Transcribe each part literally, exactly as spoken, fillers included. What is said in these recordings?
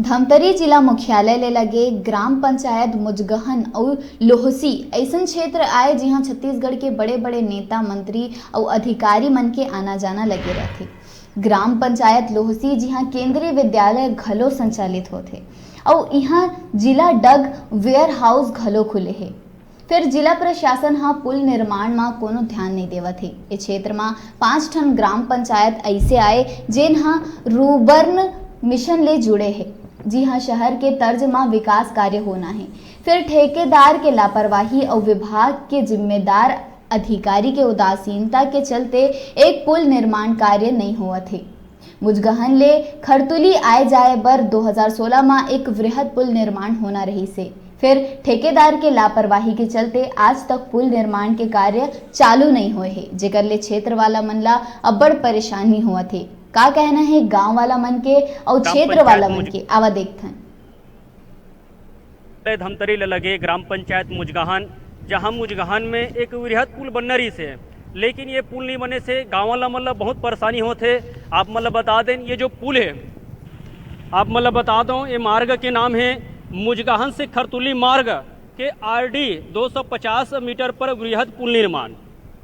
धमतरी जिला मुख्यालय ले लगे ग्राम पंचायत मुजगहन अउ लोहसी अइसन क्षेत्र आय, जिहां छत्तीसगढ़ के बड़े-बड़े नेता, मंत्री अउ अधिकारी मन के आना-जाना लगे रहिथे। ग्राम पंचायत लोहसी, जिहां केंद्रीय विद्यालय घलो संचालित होथे, अउ इहां जिला ड्रग वेयरहाउस घलो खुले हे। फेर जिला प्रशासन ह पुल निर्माण म कोनो ध्यान नइ देवत हे। ए क्षेत्र म पांच ठन ग्राम पंचायत अइसे आय, जेन ह रूबर्न मिशन ले जुड़े हे, जिहां शहर के तर्ज म विकास कार्य होना हे। फेर ठेकेदार के लापरवाही अउ विभाग के जिम्मेदार अधिकारी के उदासीनता के चलते एक पुल निर्माण कार्य नइ होवत हे। मुजगहन ले खरतुली आए जाए बर दो हज़ार सोलह म एक वृहद पुल निर्माण होना रहिस हे। फेर ठेकेदार के लापरवाही के चलते आज तक पुल निर्माण के कार्य चालू नइ होए हे, जेकर ले क्षेत्र वाला मन ला अब्बड़ परेशानी होवत हे। का कहना हे गांव वाला मन के अउ क्षेत्र वाला मन के, आवा देखथन। धमतरी ले लगे ग्राम पंचायत मुजगहन, जहां मुजगहन में एक वृहद पुल बनना रहिस हे, लेकिन ये पुल नहीं बने से गांव वाला मन ला बहुत परेशानी होत हे। आप मन ला बता दें, ये जो पुल है, आप मन ला बता दो, ये मार्ग के नाम है मुजगहन से खरतुली मार्ग के आरडी दो सौ पचास मीटर पर वृहद पुल निर्माण।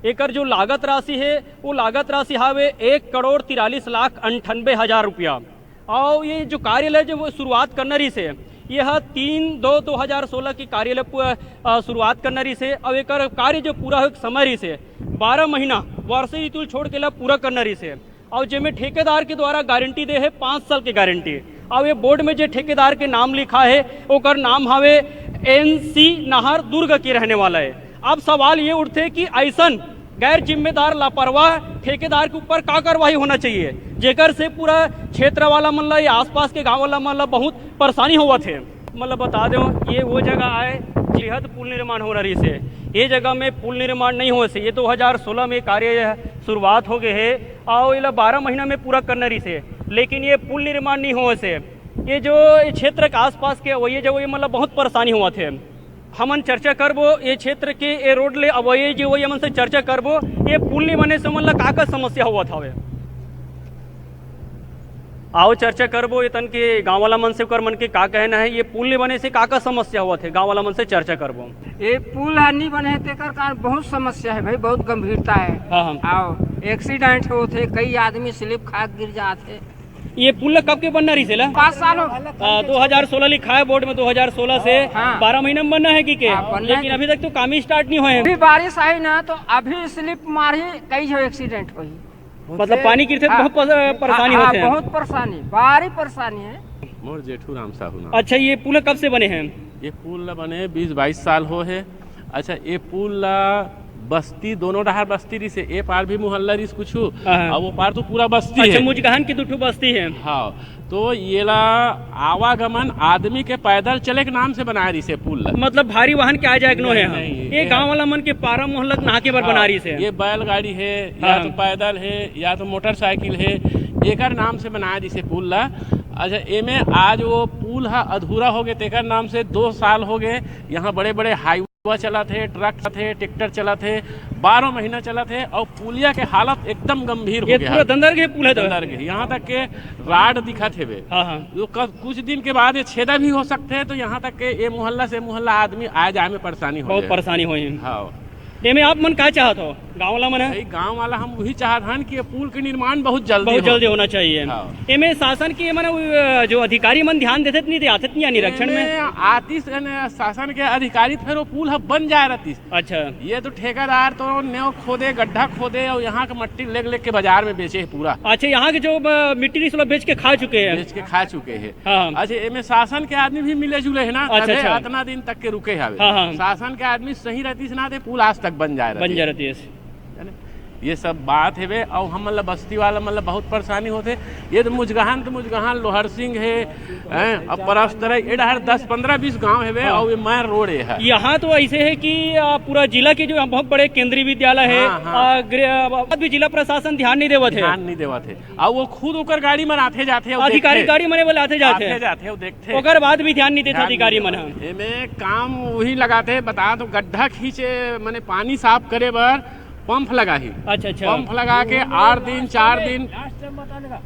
एकर जो लागत राशि है, वो लागत राशि हावे एक करोड़ तिरालीस लाख अंठानबे हजार रुपया। और ये जो कार्य है, जो वो शुरुआत करना रहिस हे, ये ह तीन दो दो हजार सोलह के कार्य ल पु-, अ, शुरुआत करना रहिस हे। और एकर कार्य जो पूरा होए के समय रहिस हे, बारह महीना, वर्षा ऋतु ल छोड़ के ला पूरा करना रहिस हे। और जेमे ठेकेदार के द्वारा गारंटी दे हे पाँच साल के गारंटी। और ये बोर्ड में जे ठेकेदार के नाम लिखा है, ओकर नाम हवे एन सी नाहर, दुर्ग के रहने वाला है। अब सवाल ये उठथे कि अइसन गैर जिम्मेदार, लापरवाह ठेकेदार के ऊपर का कार्रवाई होना चाहिए, जेकर से पूरा क्षेत्र वाला मन ला या आसपास के गांव वाला मन ला बहुत परेशानी होवत हे। मतलब बता दें, ये वो जगह आय, जिहत पुल निर्माण होना रहिस हे, ये जगह में पुल निर्माण नहीं होए से ये दो हज़ार सोलह में कार्य शुरुआत हो गए हे और एला बारह महीना में पूरा करना रहिस हे, लेकिन ये पुल निर्माण नहीं होए से ये जो ये क्षेत्र के आसपास के वही जगह ये मतलब बहुत परेशानी होवत हे। हमन चर्चा करबो ये क्षेत्र के, ये रोड ले अवई जे वही हमन से चर्चा करबो, ये पुल नहीं बने से हमन ला का का समस्या होवत हवे। आओ चर्चा करबो ये तन के गांव वाला मन से, ओकर मन के का कहना है, ये पुल नहीं बने से का का समस्या होवत है, गांव वाला मन से चर्चा करबो। ये पुल ह नहीं बने हे, तेकर कारण बहुत समस्या है भाई, बहुत गंभीरता है। हाँ, हाँ। आओ, एक्सीडेंट होत है, कई आदमी स्लिप खा के गिर जात है। ये पुल ला कब के बनना रहिस हे ला? पाँच साल हो गए। आ, दो हज़ार सोलह लिखा है बोर्ड में, दो हज़ार सोलह से हाँ। बारह महीना में बनना है कि के? हाँ, बनना लेकिन है। अभी तक तो काम ही स्टार्ट नहीं होए हे। अभी बारिश आई ना तो अभी स्लिप मारही, कई जो एक्सीडेंट होही। मतलब पानी गिरथे तो हाँ। बहुत पस-, परेशानी हाँ, होथे। बहुत परेशानी, भारी परेशानी है। मोर जेठू राम साहू नाम। अच्छा, ये पुल कब से बने हैं? ये पुल ला बने बीस बाईस साल हो हे। अच्छा, ये पुल ला बस्ती, दोनों डहार बस्ती रिहिस हे, ए पार भी मोहल्ला रिहिस कुछु, हाँ, हाँ। अउ वो पार तो पूरा बस्ती अच्छा, हे। मुजगहन की दू ठो बस्ती हे। हाँ, तो ये ला आवागमन आदमी के पैदल चले के नाम से बनाए रिहिस हे पुल ला। मतलब भारी वाहन के आ जाए के नो हे। नहीं, नहीं, ये ये गांव वाला मन के पारा मोहल्ला नहा के बर हाँ, बना रिहिस हे। ये बैलगाड़ी हे, या हाँ। तो पैदल हे, या तो मोटरसाइकिल हे, एकर नाम से बनाए रिहिस हे पुल ला। अच्छा, एमे आज वो पुल हा अधूरा हो गए, तेकर नाम से दो साल हो गए, यहाँ बड़े-बड़े हाईवा चलत हे, ट्रक चलत हे, ट्रैक्टर चलत हे, बारह महीना चलत हे अउ पुलिया के हालत एकदम गंभीर हो ये गया पूरा है। दंदर के पुल है तो। दंदर के, यहाँ तक के राड दिखत हेवे। हाँ, हाँ। जो क-, कुछ दिन के बाद ये छेदा भी हो सकते हैं, तो यहाँ तक के ये मोहल्ला से मोहल्ला आदमी आए जाए में परेशानी हो बहुत जाए। परेशानी होही। हाँ। एमे आप मन का चाहत हो, गाँव वाला मन है? भाई, गाँव वाला हम वही चाहत हन कि ये पुल के निर्माण बहुत जल्दी बहुत हो। जल्दी होना चाहिए। हाँ। एमे शासन के, माने, अ, जो अधिकारी मन ध्यान देते नहीं, आते नहीं निरीक्षण में? एमे आतिस, यानी शासन के अधिकारी, फिर वो पुल ह बन जाए रहतिस। अच्छा। ये तो ठेकेदार तो नेव खोदे, गड्ढा खोदे और यहाँ के मट्टी लेग लेग के बाजार में बेचे है पूरा। अच्छा, यहाँ के जो, अ, मिट्टी रिहिस ला बेच के खा चुके हैं। बेच के खा चुके हैं। हाँ। अच्छा, एमे शासन के आदमी भी मिले जुले है ना, अच्छा, तभे अच्छा। अतना दिन तक के रुके हवे। हाँ, हाँ। शासन के आदमी सही रहतिस ना, ते पुल आज तक बन जाए बन रहतिस। जाए रहतिस। है ना? ये सब बात हेवे, अउ हमन ला बस्ती वाला मन ला बहुत परेशानी होथे। ये तो मुजगहन, तो मुजगहन लोहर सिंह हे, हैं, अब परस तरह ये डहर दस, पन्द्रह, बीस गांव हेवे, हाँ। अउ ये main road ये है। यहाँ तो ऐसे है कि, आ, पूरा जिला के जो बहुत बड़े केंद्रीय विद्यालय है, हाँ, हाँ। आ, गृह, आ, भी जिला प्रशासन ध्यान नहीं देवत है। ध्यान नहीं देवत है। अउ वो खुद ओकर गाड़ी मन आथे जाथे, अउ अधिकारी देखथे। गाड़ी मने वाले आथे जाथे। आथे जाथे, अउ देखथे। ओकर बाद भी ध्यान नहीं देथे ध्यान अधिकारी नहीं मन ह। देवत। एमे काम वही लगाथे, बता तो गड्ढा खींचे, माने पानी साफ करे बर पंप लगाही। अच्छा, अच्छा। पंप लगा के आठ दिन, चार दिन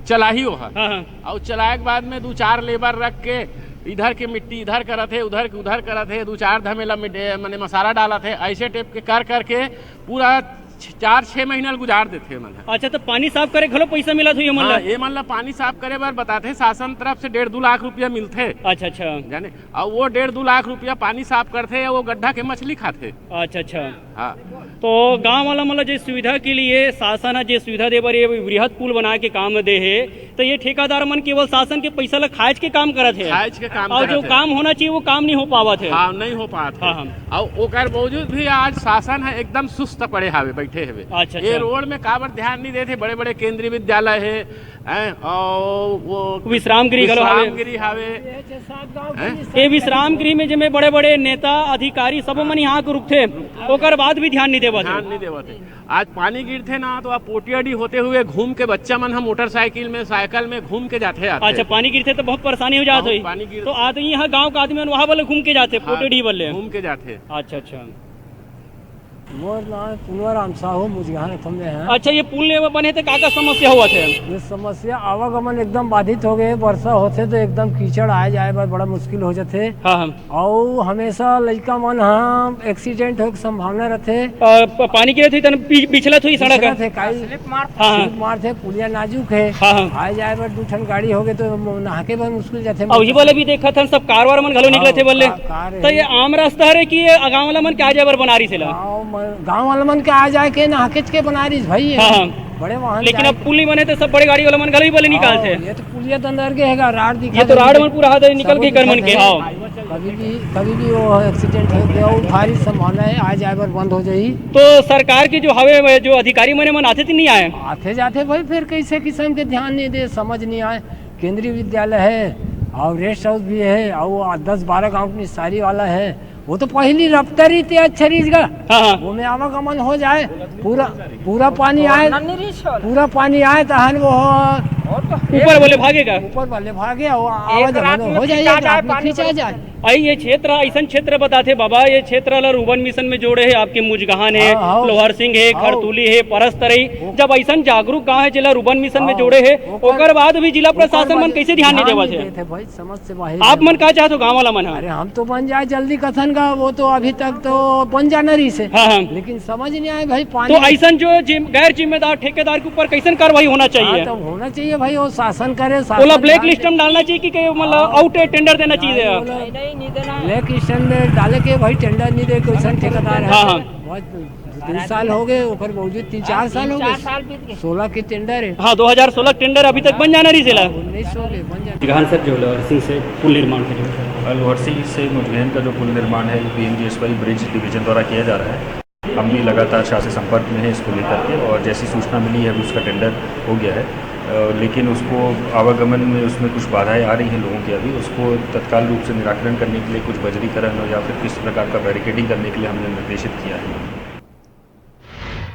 चलाही ओहा। हाँ, हाँ। अउ चलाए के बाद में दू चार लेबर रख के इधर के मिट्टी इधर करत हे, उधर के उधर करत हे, दू चार धमेला मिट-, ए, माने मसाला डालत हे, ऐसे टाइप के कर करके पूरा छ-, चार छः महीना ल गुजार देथे मन ह। अच्छा, तो पानी साफ करे घलो पैसा मिलत होही ओमन हाँ, ला? ये मन ला पानी साफ करे बर बताथे, शासन तरफ से डेढ़ दू लाख रुपया मिलथे। अच्छा, अच्छा। जाने, अउ वो डेढ़ दू लाख रुपया पानी साफ करथे, वो गड्ढा के मछली खाथे। अच्छा, अच्छा। हाँ। तो गांव वाला मन ला जे सुविधा के लिए शासन ह जे सुविधा दे बर ये वृहद पुल बना के काम दे हे, तो ये ठेकेदार मन केवल शासन के पैसा ला खाएच के काम करत हे। खाएच के काम अउ करत जो हे। काम होना चाहिए, वो काम नहीं हो पावत हे। हाँ, नहीं हो पात हे। हाँ, हाँ। अउ ओकर बावजूद भी आज शासन ह एकदम सुस्त पड़े हावे, बैठे हवे। अच्छा, ये अच्छा। रोड में काबर ध्यान नहीं देथे? बड़े-बड़े केंद्रीय विद्यालय हे, हैं, अउ वो विश्राम गृह घलो हावे। विश्राम गृह हावे। हैं? ये विश्राम गृह में जेमे बड़े-बड़े नेता, अधिकारी सब मन यहाँ के रुकथे, ओकर बाद भी ध्यान नहीं देवत हे। ध्यान नहीं देवत हे। आज पानी गिरथे ना, तो आप पोटियाडी होते हुए घूम के बच्चा मन ह मोटरसाइकिल में, साइकिल में घूम के जाथे आथे। अच्छा, पानी गिरथे तो बहुत परेशानी हो जात बहुत होही। पानी गिर- तो आदमी यहाँ गांव का आदमी मन वहाँ वाले घूम के जाथे, हाँ, पोटियाडी वाले। घूम के जाथे। अच्छा, अच्छा। मोर नाम पुनवा राम साहू, मुजगहन खम्बे हैं। अच्छा, ये पुल नहीं बने तो का का समस्या होवत हे? ये समस्या आवागमन एकदम बाधित हो गए, वर्षा होथे तो एकदम कीचड़ आए जाए बर बड़ा मुश्किल हो जाथे। हाँ, हाँ। अउ हमेशा लइका मन ह एक्सीडेंट होए के संभावना रथे। अ, प-, पानी गिरत होही तन पी-, पिछलत होही सड़क ह। पिछलत हे, काई हाँ, हाँ। slip मारथे, पुलिया नाजुक हे। हाँ, हाँ। आए जाए बर दू ठन गाड़ी होगे तो म-, नहाके बर मुश्किल जाथे। अउ उही वाले भी देखत हन, सब कार वार मन घलो निकलत हे हाँ, बोले। का-, कार तो हे। ये आम रास्ता हरे कि ये गाँव वाला मन के आ जाए बर बना रही से ला? गाँव मन, गाँव वाला मन के आ जाए के नहाकेच के बना रही भाई ये। हाँ, हाँ। बड़े वाहन लेकिन जाए अब पुल नहीं बने तो सब बड़े गाड़ी वाला मन घलो ही बोले निकालथे। हाँ, ये तो पुलिया तो अंदर के हेगा, राड दिखा ये तो दे राड रही। मन पूरा हाथ निकल सब के कर मन के, दिखा दे। हाँ। कभी भी, कभी भी वो एक्सीडेंट हो गया, वो भारी संभावना है, आ जाए बर बंद हो जाही। तो सरकार के जो हवे, जो अधिकारी मने मन आथे ती नहीं आए? आथे जाथे भाई, फिर कैसे किसम के ध्यान नहीं दे, समझ नहीं आए। केंद्रीय विद्यालय है और रेस्ट हाउस भी है और वो दस बारह गांव की निस्तारी वाला है, वो तो पहली रफ्तारी ते अच्छा रहीस गा। हाँ, हाँ। वो में आवागमन हो जाए, पूरा, पूरा पानी आए, पूरा पानी आए तहन वो ऊपर वाले भागेगा। ऊपर वाले भागे, वो आवागमन हो जाए, खींचा जाए। अई ये क्षेत्र अइसन क्षेत्र बताथे बाबा, ये क्षेत्र ला रुर्बन मिशन में जोड़े हे, आपके मुजगहन हे, हाँ, हाँ। लोहर सिंह हे, हाँ। खरतुली हे, परसतरई। जब अइसन जागरूक गांव हे, जेला रुर्बन मिशन में हाँ। जोड़े हे, ओकर ओकर बाद भी जिला ओकर प्रशासन मन बाद कैसे ध्यान नहीं ध्यान देवत नहीं हे? देत हे भाई, समझ से बाहर आप हे। मन का चाहत हो गांव वाला मन ह? अरे हम तो बन जाए जल्दी कथन का, वो तो अभी तक तो बन जाना रहीस हे। हाँ, हाँ। लेकिन समझ नहीं आए भाई, पानी तो अइसन जो जिम-, गैर जिम्मेदार ठेकेदार के ऊपर कैसन कार्रवाई होना चाहिए? हाँ, तो होना चाहिए भाई, वो शासन करे, शासन ओला ब्लैक लिस्ट में डालना चाहिए कि, कि मतलब हाँ। आउट टेंडर देना चाहिए? हाँ, बोलो। ब्लैक लिस्ट में डाले के भाई, टेंडर नहीं दे, कोई ठेकेदार है। हाँ, हाँ। बहुत दो साल हो गए, ओकर बावजूद तीन चार साल हो गए। सोलह के टेंडर है। हाँ, दो हज़ार सोलह टेंडर अभी तक बन जाना रहीस हे ला। उन्नीस हो गए, बन जाना। मुजगहन सर, जो लोहर सिंह से पुल निर्माण के लिए। लोहर सिंह से मुजगहन का जो पुल निर्माण है, पीएमजीएसवाई ब्रिज डिवीजन द्वारा किया जा रहा है। हम भी लगातार शासन से संपर्क में हैं इसको लेकर के, और जैसी सूचना मिली है, अभी उसका टेंडर हो गया है। अ, लेकिन उसको आवागमन में उसमें कुछ बाधाएं आ रही हैं लोगों के अभी, उसको तत्काल रूप से निराकरण करने के लिए कुछ बजरीकरण या फिर किस प्रकार का बैरिकेडिंग करने के लिए हमने निर्देशित किया है।